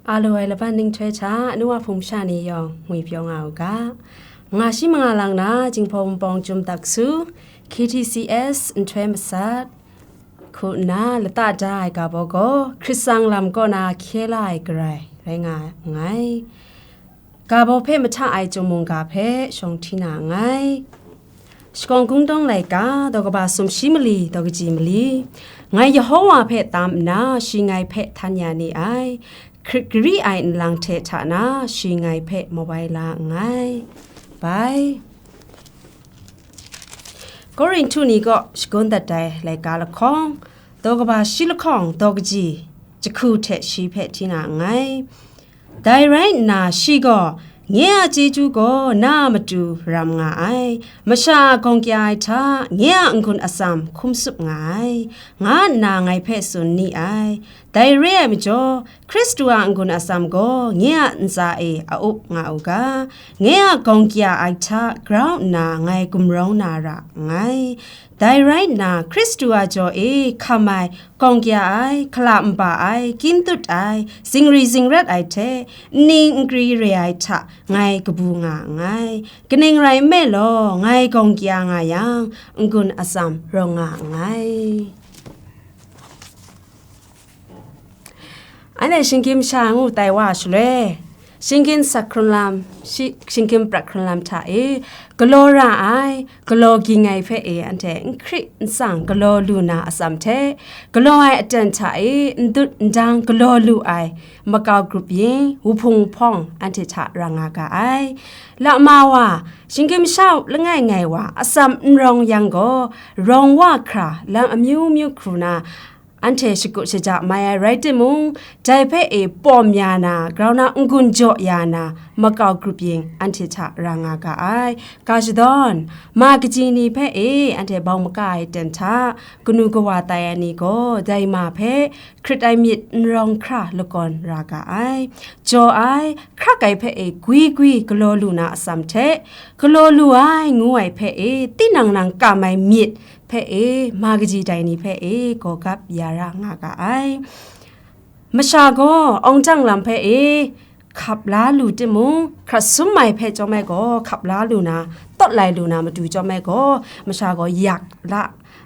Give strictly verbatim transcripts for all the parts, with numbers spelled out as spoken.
A lu ai laban ninghtoi hta, anu a hpung sha ni yawng ngwi pyaw nga u ga. Nga shi manga lang na, Jinghpaw Wunpawng Chyum Daksu, K T C S nhtoi masat, hku nna lata da ai ga baw gaw, Hkrit tsang lam kaw na hkye la ai garai rai nga nngai. Ga baw hpe mahta ai Chyum mungga hpe shawng hti na nngai. Shakawn Kungdawng laika, daw kaba sumshi mali, daw kaji mali. Ngai Yehowa hpe tam nna, shi ngai hpe htan ya ni ai. Hkrit gari ai nlang hte hta na, shi ngai hpe mawai la nngai. Bai. Korinhtu ni kaw shagun dat ai laika lahkawng, daw kaba shi lahkawng, daw kaji jahku hte shi hpe hti na nngai. Dai rai nna, shi gaw, nye a chyeju gaw na a matu ram nga ai, masha a gawng kya ai hta, nye a n-gun atsam hkum tsup nga ai, nga nna ngai hpe tsun ni ai. Dai re ai majaw, Hkristu a n-gun atsam gaw nye a ntsa e a up nga u ga, nye a gawng kya ai hta grau nna ngai gumrawng na ra nngai. Dai rai nna, Hkristu a jaw e hkam ai, gawng kya ai, hkala nba ai, kyin tut ai, zingri zingrat ai hte, nni nkri re ai hta ngai kabu nga nngai. Kaning rai nme law, ngai gawng kya nga yang, n-gun atsam rawng nga nngai. Anhte shinggyim sha ngu tai wa shaloi, shinggyim sak hkrun lam, shi-, shinggyim prat hkrun lam hta e, galaw ra ai, galaw ging ai hpe e, anhte n hkri n tsang galaw lu na atsam hte, galaw ai aten hta e, n dut n dang galaw lu ai, makau grup yin, wuhpung hpawng, anhte hta ra nga ga ai. Lama wa, shinggyim sha langai ngai wa, atsam n rawng yang gaw, rawng wa hkra, lam amyu myu hkru na, anhte shakut shaja mai ai rai timung, dai hpe e pawm ya na, grau na n-gun jaw ya na, makau grup yin anhte hta ra nga ga ai. Ga shadawn, ma kaji ni hpe e anhte bau maka ai ten hta, kanu kawa tai ai ni gaw, dai ma hpe hkrit ai myit n rawng hkra lakawn ra ga ai. Jaw ai, hkrak ai hpe e gwi gwi galaw lu na atsam hte, galaw lu ai ngu ai hpe e, tinang nang kam ai myit, hpe e, ma kaji dai ni hpe e, gawgap ya ra nga ga ai. Masha gaw, awng jang lam hpe e, hkap la lu timung, hkrat sum ai hpe chyawm ai gaw, hkap la lu na, tawt lai lu na matu chyawm ai gaw, masha gaw yak la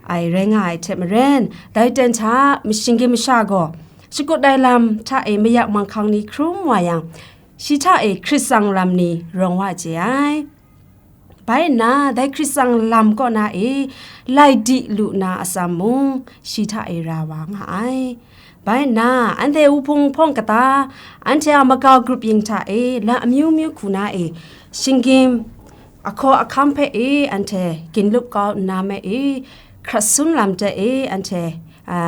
ai rai nga ai hte maren, dai ten hta, mashinggyim masha gaw, shakut ai lam hta e mayak manghkang ni hkrum wa yang, shi hta e hkrit tsang lam ni rawng wa chye ai. Bai nna, dai hkrit tsang lam kaw na e, lai di lu na atsam mung, shi hta e ra wa nga ai. Bai nna, anhte wuhpung hpawng kata, anhte a makau grup yin hta e, la amyu myu hku na e, shinggyim, ahkaw ahkam hpe e, anhte ginlup kau nna me e, hkrat sum lam hte e, anhte, a,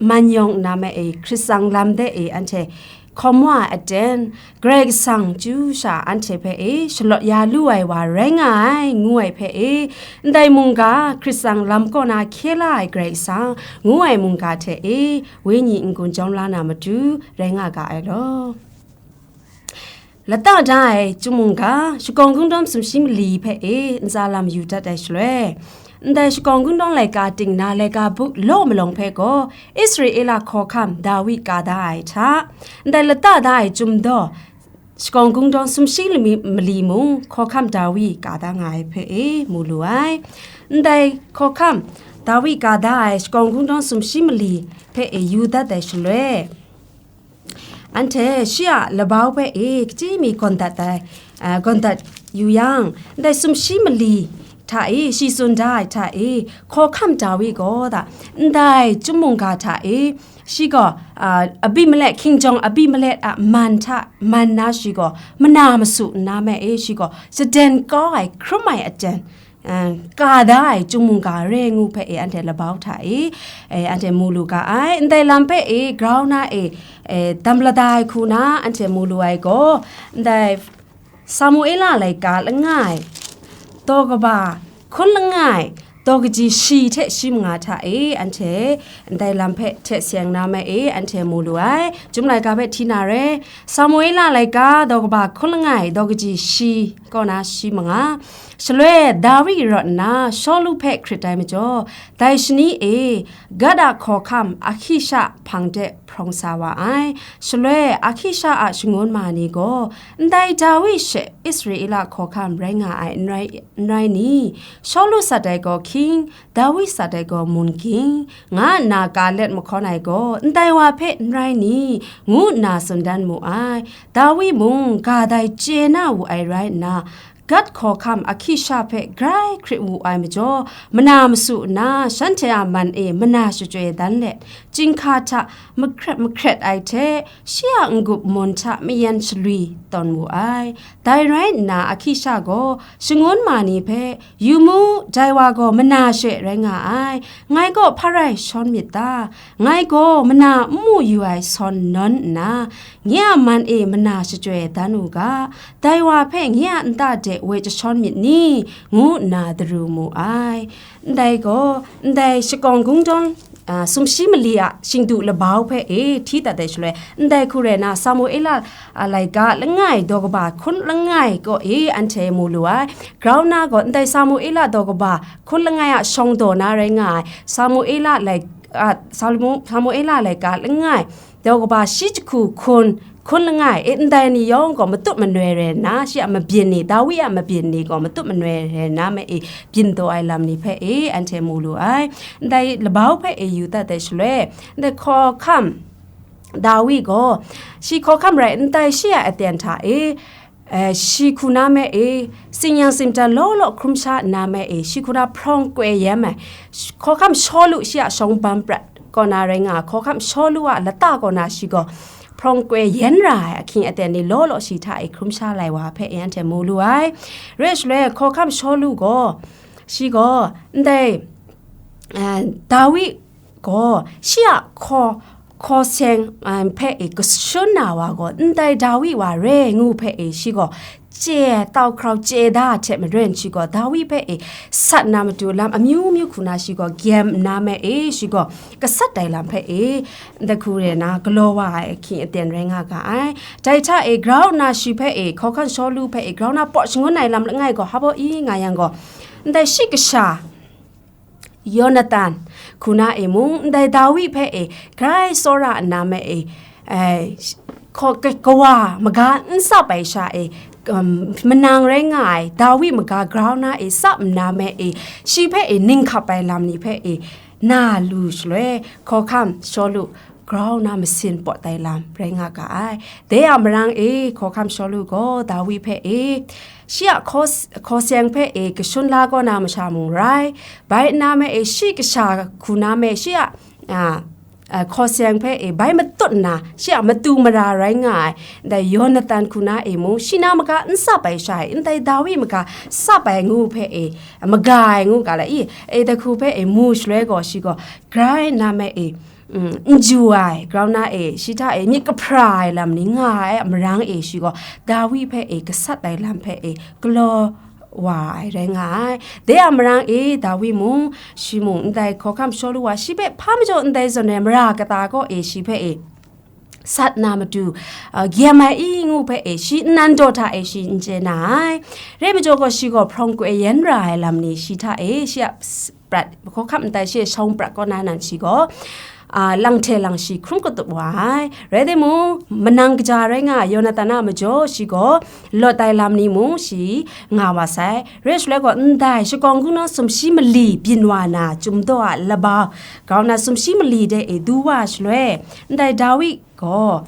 man yawng nna me e, hkrit tsang lam de e, anhte hkawm wa ai aten, Karai Kasang chyu sha anhte hpe e shalawt ya lu ai wa rai nga ai, ngu ai hpe e, ndai mungga, hkrit tsang lam kaw na hkye la ai Karai Kasang, ngu ai mungga hte e, wenyi n-gun jawm la na matu, rai nga ga ai law. Lata da ai Chyum mungga, shakawn kungdawn sumshi mali hpe e ntsa lam yu dat ai shaloi, ndai shakawn kungdawn laika ting na laika buk law malawng hpe gaw, Israela hkawhkam Dawi ka da ai hta, ndai lata da ai Chyum daw, shakawn kungdawn sumshi lami-, mali mung hkawhkam Dawi ka da nga ai hpe e mu lu ai. Ndai hkawhkam Dawi ka da ai shakawn kungdawn sumshi mali hpe e yu dat ai shaloi, anhte shi a labau hpe e kachyi mi gawn dat ai, a, gawn dat yu yang, ndai sumshi mali hta e, shi tsun da ai hta e, hkawhkam Dawi gaw da, ndai Chyum mungga hta e, shi gaw, a, Abimelek, hkinjawng Abimelek a man hta man na shi gaw, mana masu nna me e, shi gaw, shaden kau ai, hkrum ai aten, a, ka da ai Chyum mungga re ngu hpe e, anhte labau hta e, e, anhte mu lu ga ai. Ndai lam hpe e, grau na e, e, dam lada ai hku na, anhte mu lu ai gaw, ndai Samuela laika langai, daw kaba hkun langai, daw kaji shi hte shi manga hta e, anhte ndai lam hpe hte seng na me e, anhte mu lu ai. Chyum laika hpe hti na re, Samuela laika daw kaba hkun langai, daw kaji shi kaw na shi manga. Shaloi Dawi rawt nna Shawlu hpe hkrit ai majaw, dai shani e Gat a hkawhkam Akhisha hpang de hprawng sa wa ai. Shaloi Akhisha a shangun ma ni gaw, ndai Dawi she Israela hkawhkam rai nga ai n rai, n rai ni? Shawlu sat ai gaw hkying, Dawi sat ai gaw mun ging, nga nna ka let mahkawn ai gaw, ndai wa hpe n rai ni? Ngu nna tsun dan mu ai. Dawi mung ga dai chye na wu ai rai nna, Gat hkawhkam Akhisha hpe grai hkrit wu ai majaw, mana masu nna, shanhte a man e mana shachyoi dan let, chyinghka hta mahkret mahkret ai hte, shi a n-gup mun hta mayan shalwi tawn wu ai. Dai rai nna, Akhisha gaw shangun ma ni hpe, "Yu mu, dai wa gaw mana she rai nga ai, ngai kaw hpa rai shawn myit ta? Ngai gaw mana n mu yu ai sawn nawn nna, nye a man e mana shachyoi dan u ga, dai wa hpe nye a nta de woi jashawn myit ni?" ngu nna daru mu ai. Ndai gaw, ndai shakawng kungdawn, a, sumshi mali a shingdu labau hpe e hti dat ai shaloi, ndai hku rai na, Samuela, a, laika langai daw kaba hkun langai kaw e anhte mu lu ai. Grau na gaw, ndai Samuela daw kaba hkun langai a shawng daw na rai nga ai. Samuela lai-, a, Samu-, Samuela laika langai daw kaba shi jahku hkun, hkun langai, e, ndai ni yawng gaw matut manoi rai nna, shi a mabyin ni, Dawi a mabyin ni gaw matut manoi rai nna ma e, byin daw ai lam ni hpe e, anhte mu lu ai. Ndai labau hpe e yu dat ai shaloi, ndai hkawhkam Dawi gaw, shi hkawhkam rai ndai shi a aten hta e, eh, shi hku na me e, tsin yang tsin matan law law hkrum sha nna me e, shi hku na hprawng koi yen ai. Sh-, hkawhkam Shawlu shi a shawng bam prat kaw na rai nga, hkawhkam Shawlu a lata kaw na shi gaw hprawng koi yen ra ai ahkying aten ni law law shi hta e hkrum sha lai wa hpe anhte mu lu ai. Rai shaloi, hkawhkam Shawlu gaw, shi gaw, ndai, eh, Dawi gaw, shi a hkaw, hkaw seng, a, hpe e kashun na wa gaw, ndai Dawi wa re ngu hpe e shi gaw, chye, tau hkrau chye da hte maren shi gaw, Dawi hpe e sat na matu lam amyu myu hku na shi gaw, gyem nna me e shi gaw, gasat ai lam hpe e, ndai hku re na, galaw wa ai ahkying aten rai nga ga ai. Dai hta e, grau nna shi hpe e, hkawhkam Shawlu hpe e, grau na pawt shangun ai lam langai gaw, hpa baw i nga yang gaw, ndai shi kasha, Yonatan hku na e mung, ndai Dawi hpe e grai tsawra nna me e, eh, hkaw-, ka-, kawa maga n tsap ai sha e, um, manang rai nga ai Dawi maga grau na e tsap nna me e, shi hpe e ning hkap ai lam ni hpe e na lu shaloi, hkawhkam Shawlu grau na masin pawt ai lam rai nga ga ai. Dai a marang e, hkawhkam Shawlu gaw Dawi hpe e, shi a hkaw-, hkaw seng hpe e kashun la kaw na masha mung rai, bai nna me e shi kasha hku na me shi a, a, a, hkaw seng hpe e bai matut nna, shi a matu mara rai nga ai, ndai Yonatan hku na e mung, shi na maga n tsap ai sha e, ndai Dawi maga tsap ai ngu hpe e, maga ai ngu ga la i, e, dai hku hpe e mu shaloi gaw, shi gaw grai nna me e, mm, n ju ai, grau na e, shi hta e myit kahpra ai lam ni nga ai a marang e shi gaw, Dawi hpe e gasat ai lam hpe e galaw wa ai rai nga ai. Dai a marang e, Dawi mung, shi mung, ndai hkawhkam Shawlu wa shi hpe hpa majaw ndai zawn ai mara kata kaw e shi hpe e sat na matu, a, gyem ai i ngu hpe e shi nnan daw hta e shi n chye na ai. Rai majaw gaw, shi gaw hprawng koi yen ra ai lam ni shi hta e shi a s-, prat, hkawhkam ndai shi shawng prat kaw na nan shi gaw, a, lang hte lang shi hkrum katup wa ai. Rai timung, manang kaja rai nga ai Yonatan a majaw shi gaw lawt ai lam ni mung shi nga wa sai. Rai shaloi gaw, ndai shakawng hku na sumshi mali byin wa na, Chyum daw a labau grau na sumshi mali de e du wa shaloi, ndai Dawi gaw,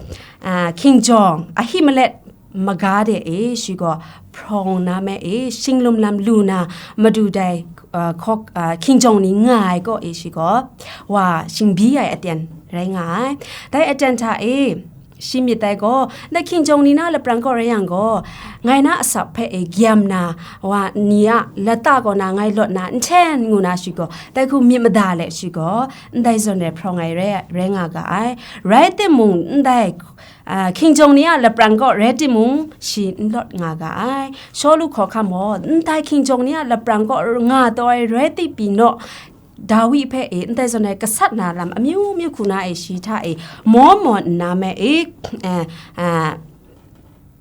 a, hkingjawng Ahimelek maga de e shi gaw hprawng na me e, shinglum lam lu na madu dai, a, hkawk-, a, hkingjawng ni nga ai kaw e shi gaw wa shingbyi ai aten rai nga ai. Dai aten hta e, shi myit dai gaw, ndai hkingjawng ni na lapran kaw rai yang gaw, ngai na asap hpe e gyam na, wa ni a lata kaw na ngai lawt na n hten ngu na shi gaw, dai hku myit mada let shi gaw, ndai zawn rai hprawng ai rai, rai nga ga ai. Rai timung, ndai, a, hkingjawng ni a lapran kaw rai timung, shi n lawt nga ga ai. Shawlu hkawhkam gaw, ndai hkingjawng ni a lapran kaw nga taw ai rai tim pyi naw, Dawi hpe e, ndai zawn rai gasat na lam amyu myu hku na e shi hta e maw maw nna me e, eh, eh,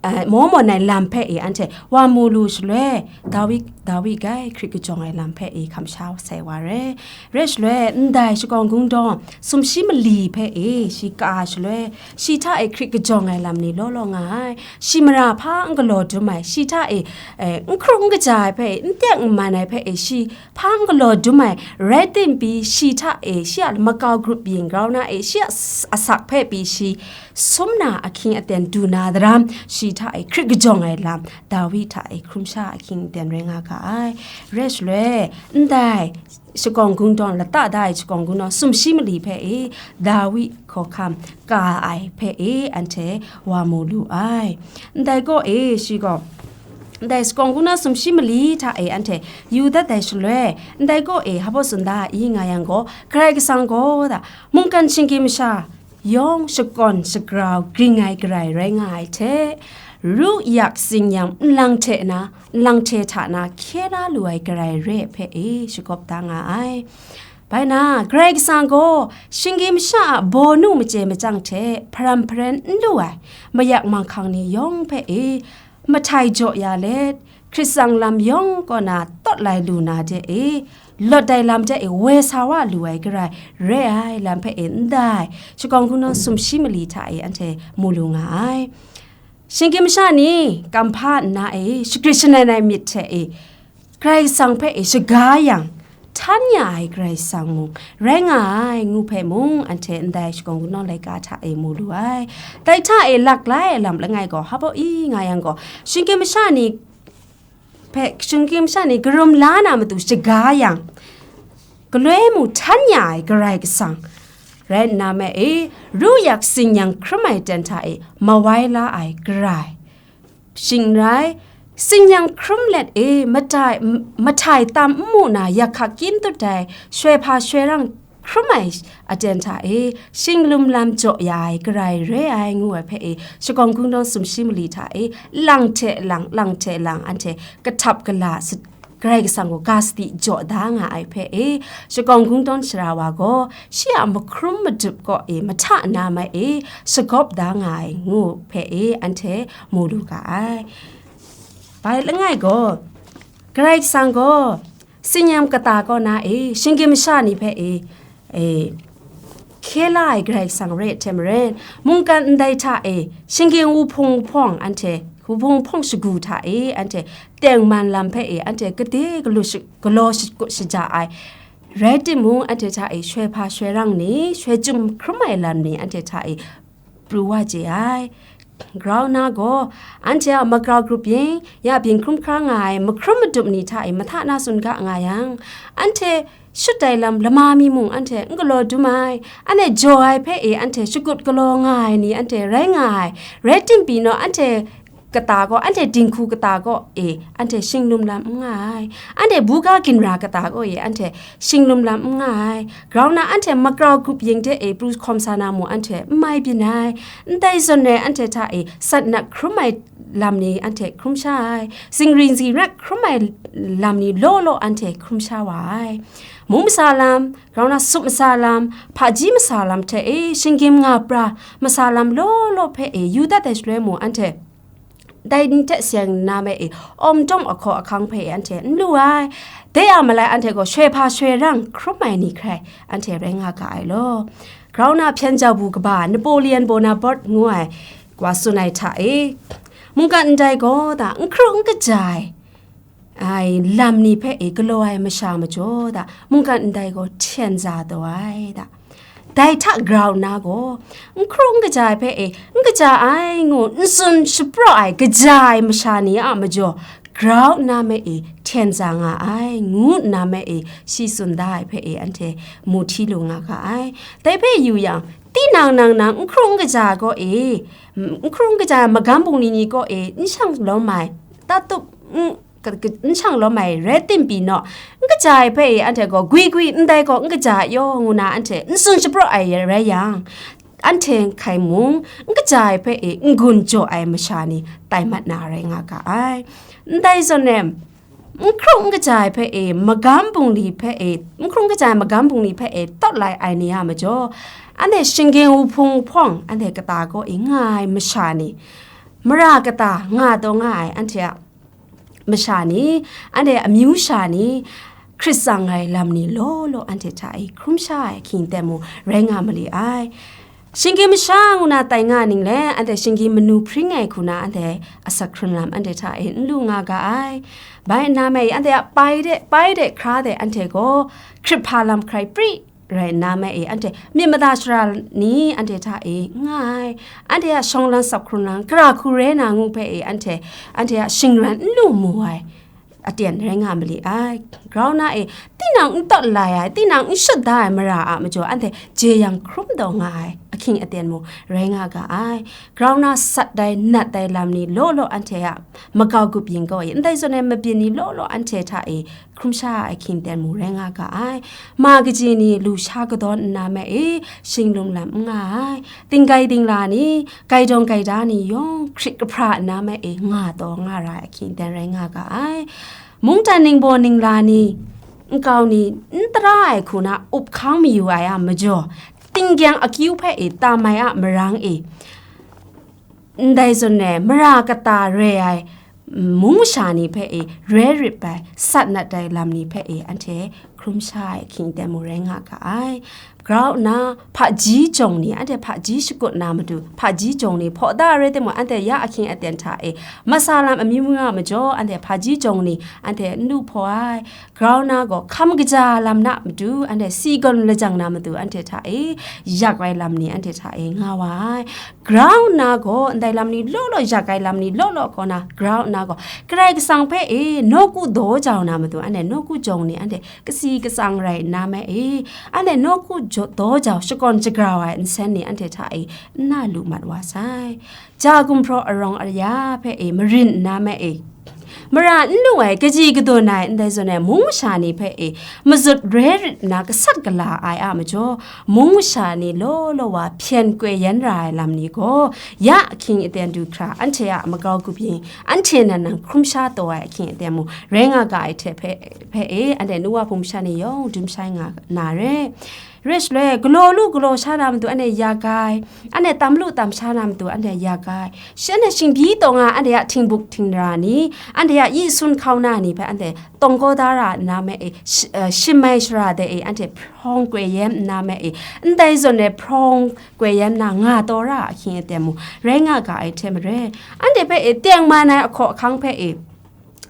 eh, maw maw nai lam hpe e anhte wa mu lu shaloi, Dawi, Dawi grai hkrit kajawng ai lam hpe e hkam sha sai wa re. Re shaloi, ndai shakawng gung dawng sumshi mali hpe e shi ka shaloi, shi hta e hkrit kajawng ai lam ni law law nga ai. Shi mara hpa n galaw dum ai, shi hta e, eh, n hkru n kaja ai hpe e, n teng n man ai hpe e, shi hpa n galaw dum ai, rai tim pyi shi hta e, shi a makau grup yin grau na e, shi a s-, asak hpe pyi shi sum na ahkying aten du na daram, shi hta e hkrit kajawng ai lam, Dawi hta e hkrum sha ahkying aten rai nga ga ai. Rai shaloi, ndai shakawng gung dawng, lata da ai shakawng gung dawng, sumshi mali hpe e, Dawi hkawhkam ka ai hpe e, anhte wa mu lu ai. Ndai kaw e, shi gaw, ndai shakawng gung dawng sumshi mali hta e anhte yu dat ai shaloi, ndai kaw e hpa baw tsun da ai nga yang gaw, Karai Kasang gaw da, mungkan shinggyim masha yawng shakawn shagrau gring ai Karai rai nga ai hte, ru yak tsin-yang nlang hte na, nlang hte hta na hkye la lu ai Karai re hpe e shagawp da nga ai. Bai na, Karai Kasang gaw shinggyim masha a bawnu machye machyang hte hparam hparen n lu ai, mayak manghkang ni yawng hpe e, mahtai jaw ya let, hkrit tsang lam yawng kaw na tawt lai lu na de e, lawt ai lam de e, woi sa wa lu ai Karai re ai lam hpe e ndai shakawng gung dawng sumshi mali hta e anhte mu lu nga ai. Shinggyim masha ni kam hpa nna e, shagrit shanan ai myit hte e, Karai Kasang hpe e shaga yang, htan ya ai Karai Kasang mung rai nga ai, ngu hpe mung anhte ndai shakawng gung dawng laika hta e mu lu ai. Dai hta e lak lai ai lam langai gaw, hpa baw i nga yang gaw, shinggyim masha ni hpe, shinggyim masha ni karum la na matu shaga yang, galoi mung htan ya ai Karai Kasang rai nna me e, ru yak tsin-yang hkrum ai ten hta e mawai la ai Karai. Shing rai, tsin-yang hkrum let e, matai, m-, mahtai tam n mu na, yak hkak kyin tut ai, shoi hpa shoi rang hkrum ai aten hta e, shinglum lam jaw ya ai Karai re ai, ngu ai hpe e, shakawng gung dawng sumshi mali hta e, lang hte lang, lang hte lang, anhte kahtap kala sat-, Karai Kasang gaw ga sadi jaw da nga ai hpe e, shakawng gung dawng sara wa gaw, shi a mahkrum madup kaw e, mahta na mai e, shagawp da nga ai, ngu hpe e, anhte mu lu ga ai. Bai langai gaw, Karai Kasang gaw, tsin-yang kata kaw na e, shinggyim masha ni hpe e, e, hkye la ai Karai Kasang re hte maren, mungkan ndai hta e, shinggyim wuhpung wuhpawng anhte, wuhpung wuhpawng shagu hta e, anhte tengman lam hpe e, anhte gade galu sha-, galaw shakut shaja ai, rai timung, anhte hta e shoi hpa shoi rang ni, shoi chyum hkrum ai lam ni, anhte hta e pru wa chye ai. Grau nna gaw, anhte a makau grup yin, ya byin hkrum hkra nga ai mahkrum madup ni hta e mahta na tsun ga nga yang, anhte shut ai lam lama mi mung anhte n galaw dum ai, anhte jaw ai hpe e anhte shakut galaw nga ai ni anhte rai nga ai, rai tim pyi naw anhte kata gaw, anhte dinghku kata gaw e, anhte shinglum lam n nga ai, anhte buga ginra kata gaw e, anhte shinglum lam n nga ai, grau nna anhte makau grup yin de e pru hkawm sa na mung anhte n mai byin ai, ndai zawn rai anhte hta e sat nat hkrum ai lam ni anhte hkrum sha ai, zingri zingrat hkrum ai lam ni law law anhte hkrum sha wa ai. Mung masa lam, grau nna sup masa lam, hpaji masa lam hte e shinggyim nga pra masa lam law law hpe e yu dat ai shaloi mung anhte dai ni hte seng nna me e, awm dawm ahkaw ahkang hpe e anhte n lu ai. Dai a malai anhte gaw shoi hpa shoi rang hkrum ai ni hkrai anhte rai nga ga ai law. Grau nna hpyen jau bu kaba Napoleon Bonaparte ngu ai wa tsun ai hta e, mungkan ndai gaw da, n hkru n kaja ai, ai, lam ni hpe e galaw ai masha majaw da, mungkan ndai gaw hten za taw ai da. Dai hta grau nna gaw, n hkru n kaja ai hpe e, n kaja ai ngu n tsun shapraw ai kaja ai masha ni a majaw, grau nna me e hten za nga ai, ngu nna me e shi tsun da ai hpe e anhte mu hti lu nga ga ai. Dai hpe yu yang, Tinang nang nang n hkru n kaja kaw e, n hkru n kaja ai magam bungli ni kaw e n shang lawm ai, tatup n, ka, ka, n shang lawm ai rai tim pyi naw, n kaja ai hpe e anhte gaw gwi gwi ndai gaw n kaja ai yaw ngu na anhte n tsun shapraw ai rai yang, anhte hkai mung n kaja ai hpe e n-gun jaw ai masha ni tai mat na rai nga ga ai. Ndai zawn e, n hkru n kaja ai hpe e, magam bungli hpe e, n hkru n kaja ai magam bungli hpe e tawt lai ai ni a majaw, anhte shinggyim wuhpung hpawng anhte kata kaw e nga ai masha ni, mara kata nga taw nga ai anhte a masha ni, anhte amyu sha ni, hkrit tsang ai lam ni law law anhte hta e hkrum sha ai ahkying aten mung rai nga mali ai. Shinggyim masha ngu na tai nga ning le, anhte shinggyim manu hpring ai hku na anhte asak hkrun lam anhte hta e n lu nga ga ai. Bai nna me e, anhte a pai de, pai de hkra de anhte gaw hkrit hpa lam hkrai pri rai nna me e, anhte myit mada shara ni anhte hta e n nga ai. Anhte a shawng lan sap hkrun lang, gara hku rai na ngu hpe e, anhte, anhte a shingran n lu mu ai aten rai nga mali ai. Grau na e, tinang n tawt lai ai, tinang n shut da ai mara a majaw, anhte jeyang hkrum taw nga ai ahkying aten mung rai nga ga ai. Grau na sat dai, nat dai lam ni law law anhte a makau gup yin kaw e, ndai zawn ai mabyin ni law law anhte hta e hkrum sha ai ahkying aten mung rai nga ga ai. Ma kaji ni lu sha kadawn nna me e, shinglum lam n nga ai. Tinggai dingla ni, gaidawng gaida ni yawng hkrit kahpra nna me e, nga taw nga ra ai ahkying aten rai nga ga ai. Mungdan ningbaw ningla ni nkau ni n tara ai hku na up hkang mayu ai a majaw, tinggyang akyu hpe e tam ai a marang e, ndai zawn e, mara kata re ai, mm, mung masha ni hpe e, re rip ai, sat nat ai lam ni hpe e, anhte hkrum sha ai ahkying aten mung rai nga ga ai. Grau nna, hpaji jawng ni, anhte hpaji shakut na matu, hpaji jawng ni hpaw da rai timung, anhte ya ahkying aten hta e, masa lam amyu myu a majaw, anhte hpaji jawng ni, anhte n lu hpaw ai. Grau nna gaw, hkam kaja lam na matu, anhte si gawn lajang na matu, anhte hta e, yak ai lam ni, anhte hta e, nga wa ai. Grau nna gaw, ndai lam ni law law, yak ai lam ni law law kaw na, grau nna gaw, Karai Kasang hpe e, nawku daw jau na matu, anhte nawku jawng ni, anhte kasi katsang rai nna me e, anhte nawku daw jau shakawn shagrau ai nsen ni anhte hta e n na lu mat wa sai. Ja gumhpraw arawng aya hpe e marin nna me e, mara n lu ai, kaji kadun ai, ndai zawn ai mung masha ni hpe e mazut re rit nna gasat gala ai a majaw, mung masha ni law law wa hpyen koi yen ra ai lam ni gaw, ya ahkying aten du hkra, anhte a makau gup yin, anhte nan nang hkrum sha taw ai ahkying aten mung rai nga ga ai hte hpe, hpe e, anhte nu wa hpung masha ni yawng dum shai nga na re. Rai shaloi, galaw lu galaw sha na matu anhte ya gai, anhte tam lu tam sha na matu anhte ya gai, shi anhte shingbyi taw nga anhte a htingbuk htingra ni, anhte a yi sun hkau na ni hpe anhte tawng kau da ra nna me e, shi-, eh, shim ai shara de e, anhte hprawng koi yem nna me e, ndai zawn e hprawng koi yem na nga taw ra ahkying aten mung rai nga ga ai hte maren, anhte hpe e tengman ai ahkaw ahkang hpe e,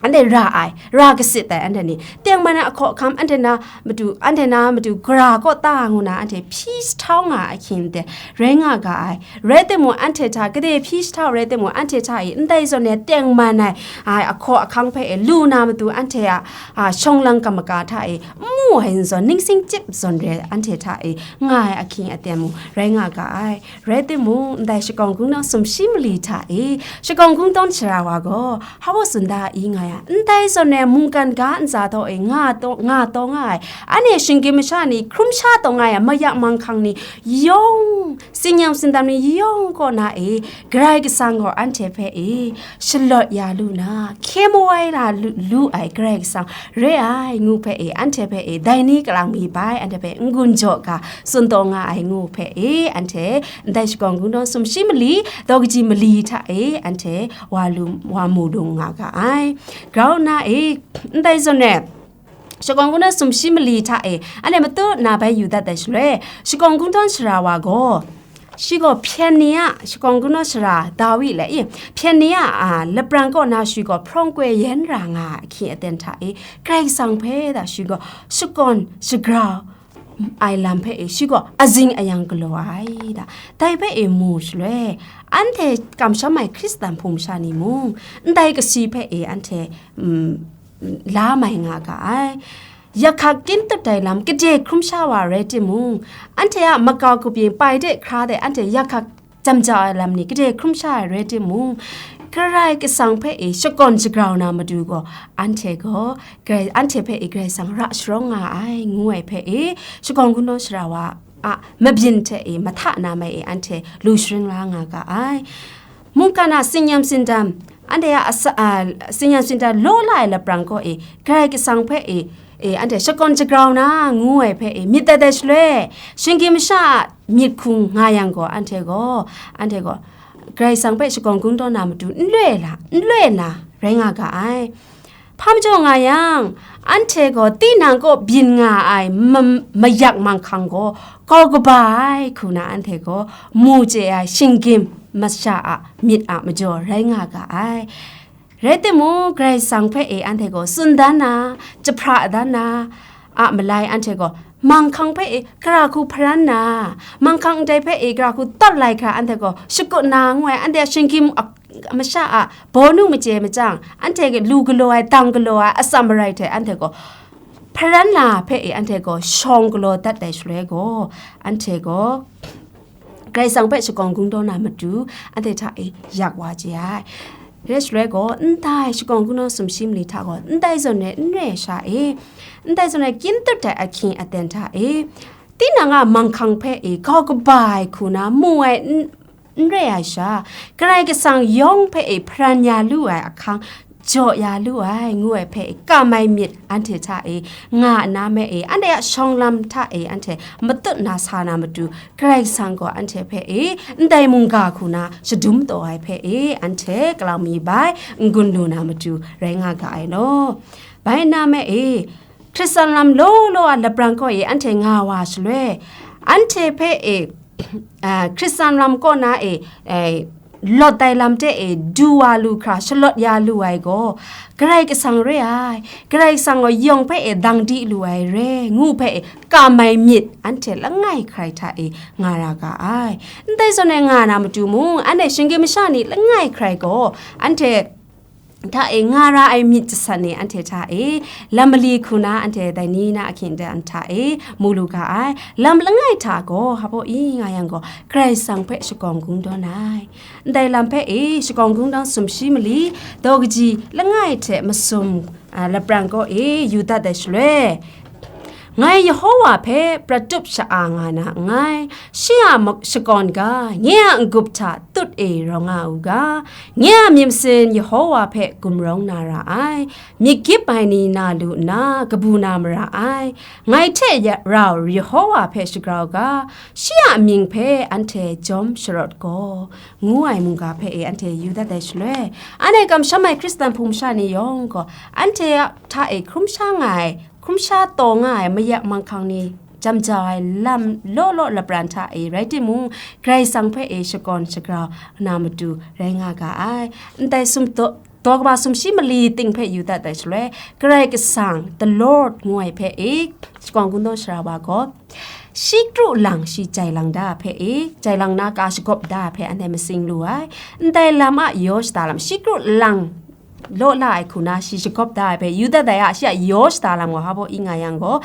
anhte ra ai, ra kasit ai, anhte ni tengman ai ahkaw ahkang, anhte na matu, anhte na matu gara kaw ta ngu na, anhte hpyi jahtau nga ai ahkying aten rai nga ga ai. Rai timung, anhte hta, gade hpyi jahtau rai timung, anhte hta e ndai zawn e tengman ai, ai ahkaw ahkang hpe e lu na matu, anhte a, a, shawng lang kamaka hta e n mu ai n zawn, ningsing chyip zawn re anhte hta e nga ai ahkying aten mung rai nga ga ai. Rai timung, ndai shakawn kungdawn sumshi mali hta e, shakawn kungdawn sara wa gaw, hpa sunda i nga yang, ndai zawn e mungkan ga ntsa taw e nga taw, nga taw nga ai, anhte shinggyim masha ni hkrum sha taw nga yang, mayak manghkang ni yawng, tsin-yam tsindam ni yawng kaw na e, Karai Kasang gaw anhte hpe e, shalawt ya lu na, hkye mawai la lu, lu ai Karai Kasang re ai ngu hpe e, anhte hpe e, dai ni kalang mi bai, anhte hpe n-gun jaw ga, tsun taw nga ai ngu hpe e, anhte ndai shakawn kungdawn sumshi mali, daw kaji mali hta e, anhte wa lu, wa mu lu nga ga ai. Grau nna e, ndai zawn e, shakawn kungdawn sumshi mali hta e, anhte matut na bai yu dat ai shaloi, shakawn kungdawn sara wa gaw, shi gaw hpyen ni a, shakawn kungdawn sara Dawi le, i, hpyen ni a, a, lapran kaw na shi gaw hprawng koi yen ra nga ai ahkying aten hta e, Karai Kasang hpe da shi gaw shakawn shagrau ai lam hpe e, shi gaw azing ayang galaw ai da. Dai hpe e mu shaloi, anhte kamsham ai Hkristan hpung masha ni mung, ndai kasi hpe e anhte, mm, la mai nga ga ai. Yahka kyin tut ai lam gade hkrum sha wa rai timung, anhte a makau kabyin pai de hkra de anhte yahka jam jau ai lam ni gade hkrum sha ai rai timung, Karai Kasang hpe e shakawn shagrau na matu gaw, anhte gaw Karai, anhte hpe e Karai Kasang ra sharawng nga ai, ngu ai hpe e, shakawn kungdawn shara wa a mabyin hte e mahta na mai e anhte lu sharin la nga ga ai. Mungkan a tsin-yam tsindam, anhte a asa-, a, tsin-yam tsindam law la ai lapran kaw e, Karai Kasang hpe e, e, anhte shakawn shagrau na ngu ai hpe e, myit dat ai shaloi, shinggyim masha a myit hkung nga yang gaw, anhte gaw, anhte gaw, Karai Kasang hpe shakawn kungdawn na matu n loi la, n loi na, rai nga ga ai. Hpa majaw nga yang, anhte gaw tinang kaw byin nga ai ma-, mayak manghkang gaw kau kaba ai hku na anhte gaw mu chye ai shinggyim masha a myit a majaw rai nga ga ai. Rai timung, Karai Kasang hpe e anhte gaw tsun dan na, jahpra dan na a malai anhte gaw manghkang hpe e gara hku hparan na, manghkang ndai hpe e gara hku tawt lai hkra anhte gaw shakut na ngu ai, anhte a shinggyim a, masha a bawnu machye machyang, anhte lu galaw ai, dang galaw ai atsam marai hte anhte gaw hparan na hpe e anhte gaw shawng galaw dat ai shaloi gaw, anhte gaw Karai Kasang hpe shakawn kungdawn na matu anhte hta e yak wa chye ai. Rai shaloi gaw, ndai shakawn kungdawn sumshi mali hta gaw, ndai zawn rai n rai sha e, ndai zawn rai kyin tut ai ahkying aten hta e, tinang a manghkang hpe e kau kaba ai hku na mu ai n, n rai ai sha, Karai Kasang yawng hpe e hparan ya lu ai ahkang, jaw ya lu ai, ngu ai hpe, kam ai myit anhte hta e nga na me e, anhte a shawng lam hta e anhte matut na sa na matu, Karai Kasang gaw anhte hpe e ndai mungga hku na shadum taw ai hpe e, anhte galau mi bai n-gun lu na matu rai nga ga ai law. Bai nna me e, Hkristan lam law law a lapran kaw e anhte nga wa shaloi, anhte hpe e, a, Hkristan lam kaw na e, e, lawt ai lam hte e du wa lu hkra shalawt ya lu ai gaw, Karai Kasang re ai, Karai Kasang gaw yawng hpe e dang di lu ai re, ngu hpe e kam ai myit anhte langai hkrai hta e nga ra ga ai. Ndai zawn e nga na matu mung, anhte shinggyim masha ni langai hkrai gaw, anhte hta e nga ra ai myit jasan ni anhte hta e, lam mali hku na anhte dai ni na ahkying dan hta e mu lu ga ai. Lam langai hta gaw, hpa baw i nga yang gaw, Karai Kasang hpe shakawn kungdawn ai. Ndai lam hpe e shakawn kungdawn sumshi mali, daw kaji langai hte masum, a, lapran kaw e yu dat ai shaloi, Ngai Yehowa hpe prat tup sha-a nga na nngai, shi a ma-, shakawn ga, nye a n-gup hta tut e rawng nga u ga, nye a myit masin Yehowa hpe gumrawng na ra ai, myit gyip ai ni na lu nna kabu na mara ai, ngai hte ya-, rau Yehowa hpe shagrau ga, shi a mying hpe anhte jawm sharawt gaw, ngu ai mungga hpe e anhte yu dat ai shaloi, anhte kamsham ai Hkristan hpung masha ni yawng gaw, anhte a hta e hkrum sha nga ai, hkrum sha taw nga ai mayak manghkang ni jam jau ai lam law law lapran hta e rai timung, Karai Kasang hpe e shakawn shagrau na matu rai nga ga ai. Ndai sum daw, daw kaba sumshi mali ting hpe yu dat ai shaloi, Karai Kasang, the Lord, ngu ai hpe e, shakawn kungdawn shara wa gaw, shi kru lang shi jai lang da hpe e, jai lang na ka shagawp da hpe anhte masing lu ai. Ndai lam a yaw shada lam, shi kru lang law la ai hku na shi shagawp da ai hpe, yu dat ai a, shi a yaw shada lam gaw hpa baw i nga yang gaw,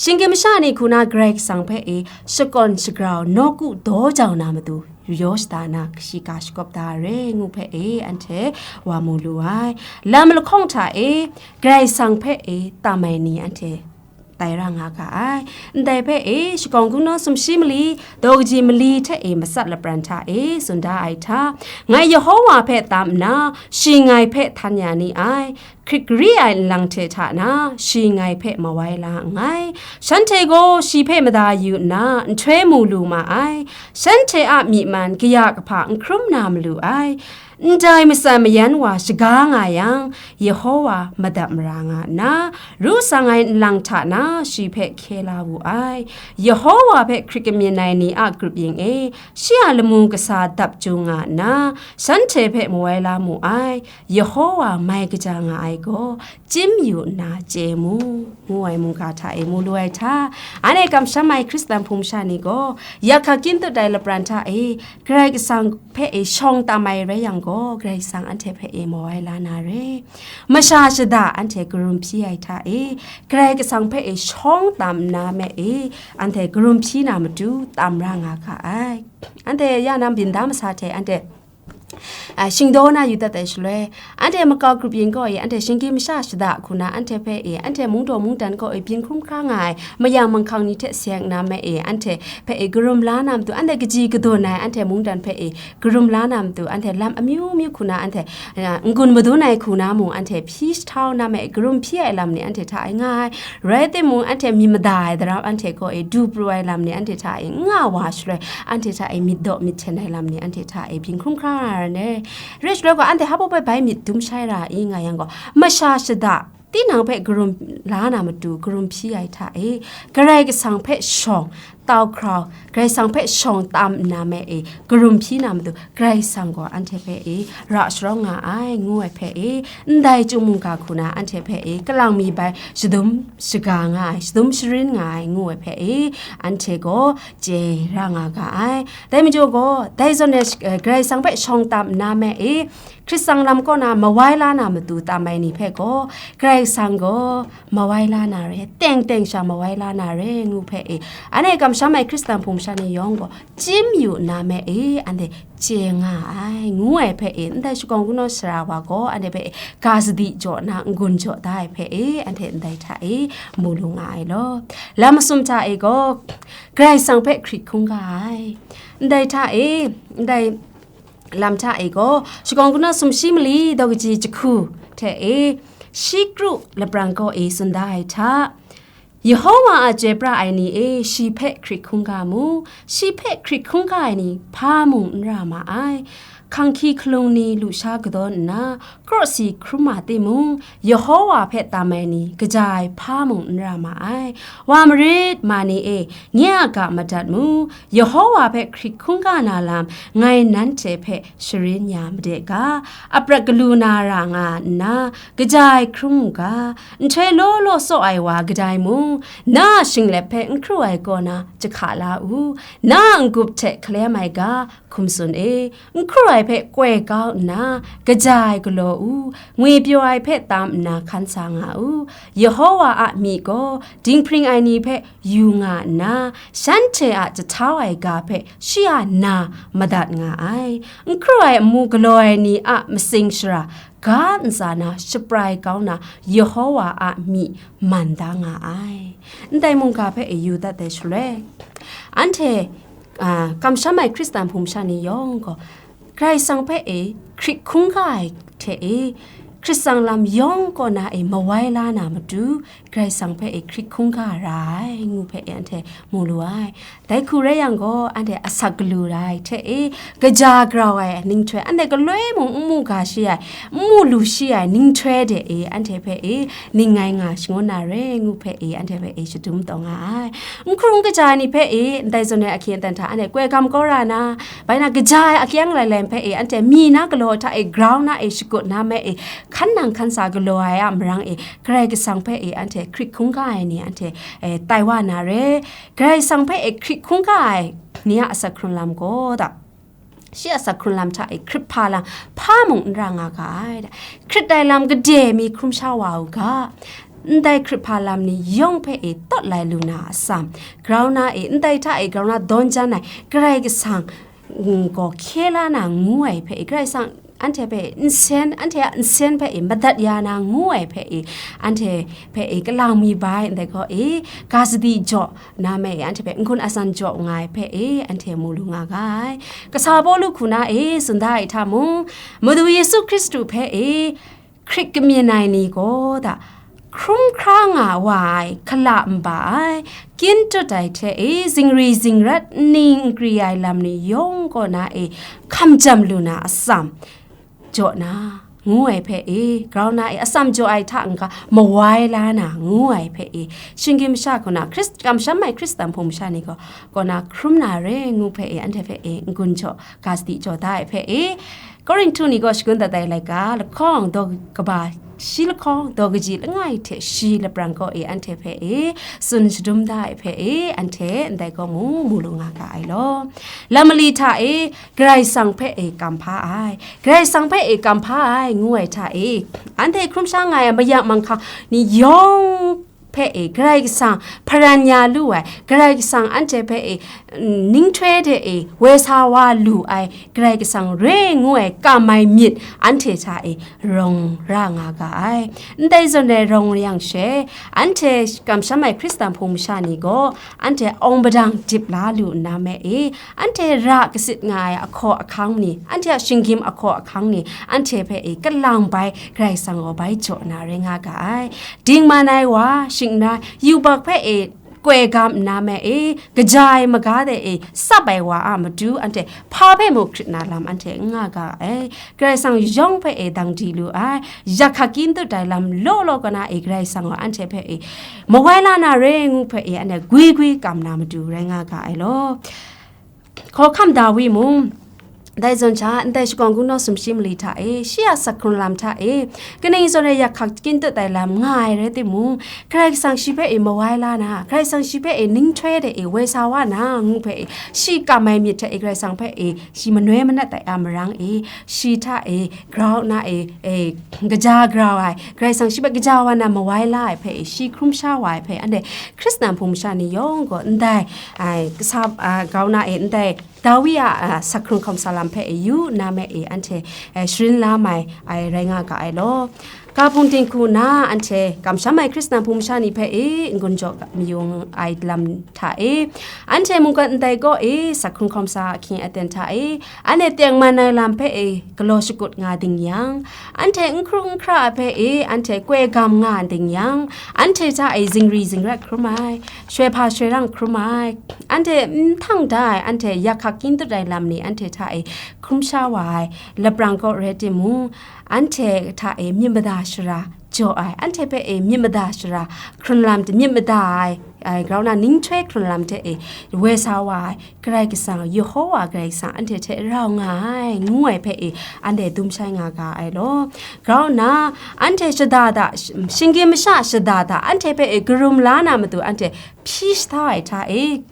shinggyim masha ni hku na Karai Kasang hpe e shakawn shagrau, nawku daw jau na matu, yaw shada na, shi ka shagawp da ai re ngu hpe e, anhte wa mu lu ai. Lam lahkawng hta e, Karai Kasang hpe e tam ai ni anhte tai ra nga ga ai. Ndai hpe e, shakawn kungdawn sumshi mali, daw kaji mali hte e matsat lapran hta e tsun da ai hta, ngai Yehowa hpe tam nna, shi ngai hpe htan ya ni ai. Hkrit gari ai nlang hte hta na, shi ngai hpe mawai la nngai. Shanhte gaw shi hpe mada yu nna, nhtoi mu lu ma ai. Shanhte a myi man kaya kahpa n hkrum na malu ai. Ndai matsan mayan wa shaga nga yang, Yehowa madap mara nga nna, ru tsang ai nlang hta na shi hpe hkye la wu ai. Yehowa hpe hkrit kamyin ai ni a grup yin e, shi a lamu kasa dap jung nga nna, shanhte hpe mawai la mu ai. Yehowa mai kaja nga ai gaw, chyim yu nna chye mu, ngu ai mungga hta e mu lu ai hta, anhte kamsham ai Hkristan hpung masha ni gaw, yahka kyin tut ai lapran hta e, Karai Kasang hpe e shawng tam ai rai yang gaw, gaw, Karai Kasang anhte hpe e mawai la na re. Masha shada anhte karum hpyi ai hta e, Karai Kasang hpe e shawng tam nna me e, anhte karum hpyi na matu tam ra nga ga ai. Anhte ya na byin da masa hte anhte, a, shingdaw na yu dat ai shaloi, anhte makau grup yin kaw e, anhte shinggyim masha shada hku na anhte hpe e, anhte mungdaw mungdan kaw e byin hkrum hkra nga ai mayang manghkang ni hte seng na me e, anhte hpe e karum la na matu, anhte kaji kadun ai anhte mungdan hpe e karum la na matu, anhte lam amyu myu hku na anhte, a, n-gun madun ai hku na mung anhte hpyi jahtau na me e karum hpyi ai lam ni anhte hta e nga ai. Rai timung, anhte myit mada ai daram anhte kaw e du pru ai lam ni anhte hta e n nga wa shaloi, anhte hta e myit daw myit hten ai lam ni anhte hta e byin hkrum hkra nga ai. Rai shaloi gaw, anhte hpa baw bai myit dum shai ra i nga yang gaw, masha shada tinang hpe karum la na matu karum hpyi ai hta e, Karai Kasang hpe shawng tau hkrau, Karai Kasang hpe shawng tam nna me e karum hpyi na matu, Karai Kasang gaw anhte hpe e ra sharawng nga ai, ngu ai hpe e, ndai chyum mungga hku na anhte hpe e kalang mi bai shadum shaga nga ai, shadum sharin nga ai, ngu ai hpe e, anhte gaw chye ra nga ga ai. Dai majaw gaw, dai zawn e, eh, Karai Kasang hpe shawng tam nna me e, Hkrit tsang lam kaw na mawai la na matu tam ai ni hpe gaw, Karai Kasang gaw mawai la na re, teng teng sha mawai la na re, ngu hpe e, anhte kamsham ai Hkristan hpung sha ni yawng gaw, chyim yu nna me e, anhte chye nga ai, ngu ai hpe e, ndai shakawn kungdawn sara wa gaw, anhte hpe e, ga sadi jaw na n-gun jaw da ai hpe e, anhte ndai hta e, mu lu nga ai law. Lam masum hta e gaw, Karai Kasang hpe hkrit hkungga ai. Ndai hta e, ndai lam hta e gaw, shakawn kungdawn sumshi mali daw kaji jahku hte e, shi kru lapran kaw e tsun da ai hta, Yehowa a chyoi pra ai ni e, shi hpe hkrit hkungga mu, shi hpe hkrit hkungga ai ni hpa mung n ra ma ai. Hkanghki hkalung ni lusha kadawn nna, krawsi hkrum ma timung, Yehowa hpe tam ai ni kaja ai hpa mung n ra ma ai. Wa marit, ma ni e, nye a ga madat mu, Yehowa hpe hkrit hkungga na lam ngai nanhte hpe sharin ya made ga, aprat galu na ra nga nna, kaja ai hkrum mu ga, nhtoi law law tsaw ai wa kadai mung, na a shinglep hpe n hkru ai kaw na jahka la u, na a n-gup hte hkalem ai ga, hkum tsun e, n hkru ai hpe koi kau nna, kaja ai galaw u, ngwipyaw ai hpe tam nna hkan sa nga u. Yehowa a myi gaw dinghpring ai ni hpe yu nga nna, shanhte a jahtau ai ga hpe shi a na madat nga ai. N hkru ai amu galaw ai ni a matsing shara ga ntsa na shaprai kau na Yehowa a myi man da nga ai. Ndai mungga hpe e yu dat ai shaloi, anhte, a, kamsham ai Hkristan hpung sha ni yawng gaw, Karai Kasang hpe e hkrit hkungga ai hte e, hkrit tsang lam yawng kaw na e mawai la na matu, Karai Kasang hpe e hkrit hkungga ra ai, ngu hpe e anhte mu lu ai. Dai hku rai yang gaw, anhte asak galu ra ai hte e, kaja grau ai ninghtoi, anhte galoi mung n mu ga shi ai, n mu lu shi ai ninghtoi de e, anhte hpe e, ning ngai nga shangun na re, ngu hpe e, anhte hpe e, shadum taw nga ai. N hkru n kaja ai ni hpe e, ndai zawn ai ahkying aten hta, anhte koi gam kau ra na, bai na, kaja ai akyang lai lai hpe e, anhte mi na galaw hta e, grau na e, shakut na me e, hkan nang hkan sa galaw ai a marang e, Karai Kasang hpe e, anhte hkrit hkungga ai ni, anhte, e, tai wa na re. Karai Kasang hpe e hkrit hkungga ai ni a asak hkrung lam gaw da, shi a asak hkrung lam hta e hkrit hpa lam hpa mung n ra nga ga ai da. Hkrit ai lam gade mi hkrum sha wa u ga, ndai hkrit hpa lam ni yawng hpe e tawt lai lu na atsam, grau na e, ndai hta e grau na dawn jan ai Karai Kasang, mm, gaw hkye la na ngu ai hpe e, Karai Kasang anhte hpe nsen, anhte a nsen hpe e madat ya na ngu ai hpe e, anhte hpe e kalang mi bai ndai gaw e, ga sadi jaw na me e, anhte hpe n-gun asan jaw nga ai hpe e, anhte mu lu nga ga ai. Kasa Pawlu hku na e tsun da ai hta mung, Madu Yesu Hkristu hpe e hkrit kamyin ai ni gaw da, hkrum hkra nga wa ai, hkala nba ai, kyin tut ai hte e, zingri zingrat, nni nkri ai lam ni yawng kaw na e, hkam jam lu na atsam jaw na, ngu ai hpe e, grau na e, atsam jaw ai hta n-ga, mawai la na, ngu ai hpe e, shinggyim masha kaw na, Hkris-, kamsham ai Hkristan hpung masha ni gaw, kaw na hkrum na re, ngu hpe e, anhte hpe e, n-gun jaw, ga sadi jaw da ai hpe e, Korinhtu ni gaw shagun dat ai laika, lahkawng daw kaba shi lahkawng daw kaji langai hte shi laprang kaw e anhte hpe e tsun shadum da ai hpe e anhte ndai gaw mung mu lu nga ga ai law. Lam mali hta e Karai Kasang hpe e kam hpa ai, Karai Kasang hpe e kam hpa ai ngu ai hta e, anhte hkrum sha nga ai mayak manghkang ni yawng hpe e Karai Kasang hparan ya lu ai, Karai Kasang anhte hpe e, mm, ninghtoi de e woi sa wa lu ai, Karai Kasang re ngu ai kam ai myit anhte hta e rawng ra nga ga ai. Ndai zawn e rawng yang she, anhte kamsham ai Hkristan hpung masha ni gaw, anhte awng padang dip la lu nna me e, anhte ra kasit nga ai ahkaw ahkang ni, anhte a shinggyim ahkaw ahkang ni, anhte hpe e kalang bai Karai Kasang gaw bai jaw na rai nga ga ai. Dingman ai wa, shingkang na, yubak hpe e koi gam nna me e, kaja ai maga de e, sap ai wa a matu, anhte hpa hpe mung hkrit na lam anhte n nga ga ai. Karai Kasang yawng hpe e dang di lu ai, yak hka kyin dut ai lam law law kaw na e, Karai Kasang gaw anhte hpe e, mawai la na re ngu hpe e, anhte gwi gwi kam na matu rai nga ga ai law. Hkawhkam Dawi mung, dai zawn hta, ndai shakawn kungdawn sumshi mali hta e, shi a sak hkrung lam hta e, kaning zawn e yak hka kyin dut ai lam nga ai rai timung, Karai Kasang shi hpe e mawai la na, Karai Kasang shi hpe e ninghtoi de e woi sa wa na, ngu hpe e, shi kam ai myit hta e, Karai Kasang hpe e, shi manoi manat ai a marang e, shi hta e, grau na e, e, kaja grau ai, Karai Kasang shi hpe kaja wa na mawai la ai hpe e, shi hkrum sha wa ai hpe, anhte Hkristan hpung masha ni yawng gaw ndai, ai, kasa, a, grau na e, ndai Dawi a, a, sak hkrung hkawm sa lam hpe e yu nna me e, anhte, e, sharin la mai ai rai nga ga ai law. Ga hpung dinghku na anhte kamsham ai Hkristan hpung masha ni hpe e n-gun jaw mayu ai lam hta e, anhte mungkan ndai kaw e sak hkrung hkawm sa ahkying aten hta e, anhte tengman ai lam hpe e galaw shakut nga ding yang, anhte n hkru n hkra hpe e anhte koi gam nga ding yang, anhte hta e zingri zingrat hkrum ai, shoi hpa shoi rang hkrum ai, anhte n htang da ai, anhte yak hka kyin dut ai lam ni anhte hta e hkrum sha wa ai, laprang kaw rai timung, anhte hta e myit mada shara jaw ai, anhte hpe e myit mada shara hkrun lam, myit mada ai, ai, grau na ninghtoi hkrun lam hte e woi sa wa ai, Karai Kasang, Yehowa Karai Kasang anhte hte rau nga ai, ngu ai hpe e anhte dum shai nga ga ai law. Grau na, anhte shada da, shinggyim masha shada da, anhte hpe e karum la na matu, anhte hpyi sha ai hta e,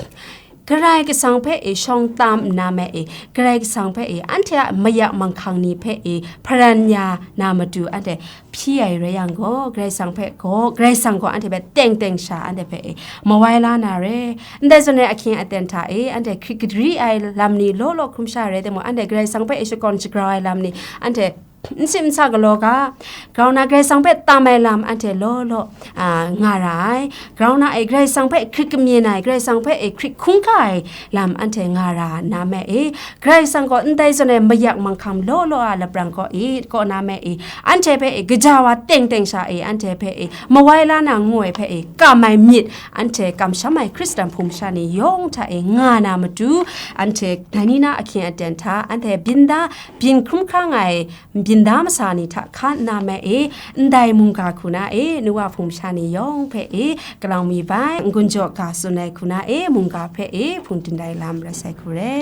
Karai Kasang hpe e shawng tam nna me e, Karai Kasang hpe e anhte a mayak manghkang ni hpe e hparan ya na matu, anhte hpyi ai rai yang gaw, Karai Kasang hpe gaw, Karai Kasang gaw anhte hpe teng teng sha, anhte hpe e mawai la na re. Ndai zawn e ahkying aten hta e, anhte hkrit kadri ai lam ni law law hkrum sha rai timung, anhte Karai Kasang hpe e shakawn shagrau ai lam ni, anhte n sip n sa galaw ga, grau na Karai Kasang hpe tam ai lam anhte law law, a, nga ra ai. Grau na e Karai Kasang hpe hkrit kamyin ai, Karai Kasang hpe e hkrit hkungga ai lam anhte nga ra na me e, Karai Kasang gaw ndai zawn e mayak manghkang law law a laprang kaw e, kaw na me e, anhte hpe e gaja wa teng teng sha e, anhte hpe e mawai la na ngu ai hpe e kam ai myit, anhte kamsham ai Hkristan hpung masha ni yawng hta e nga na matu, anhte dai ni na ahkying aten hta, anhte byin da, byin hkrum hkra nga ai, byin da masa ni hta hkan nna me e, ndai mungga hku na e, nu wa hpung masha ni yawng hpe e, kalang mi bai, n-gun jaw ga tsun ai hku na e, mungga hpe e, hpung dindai lam rai sai hku re.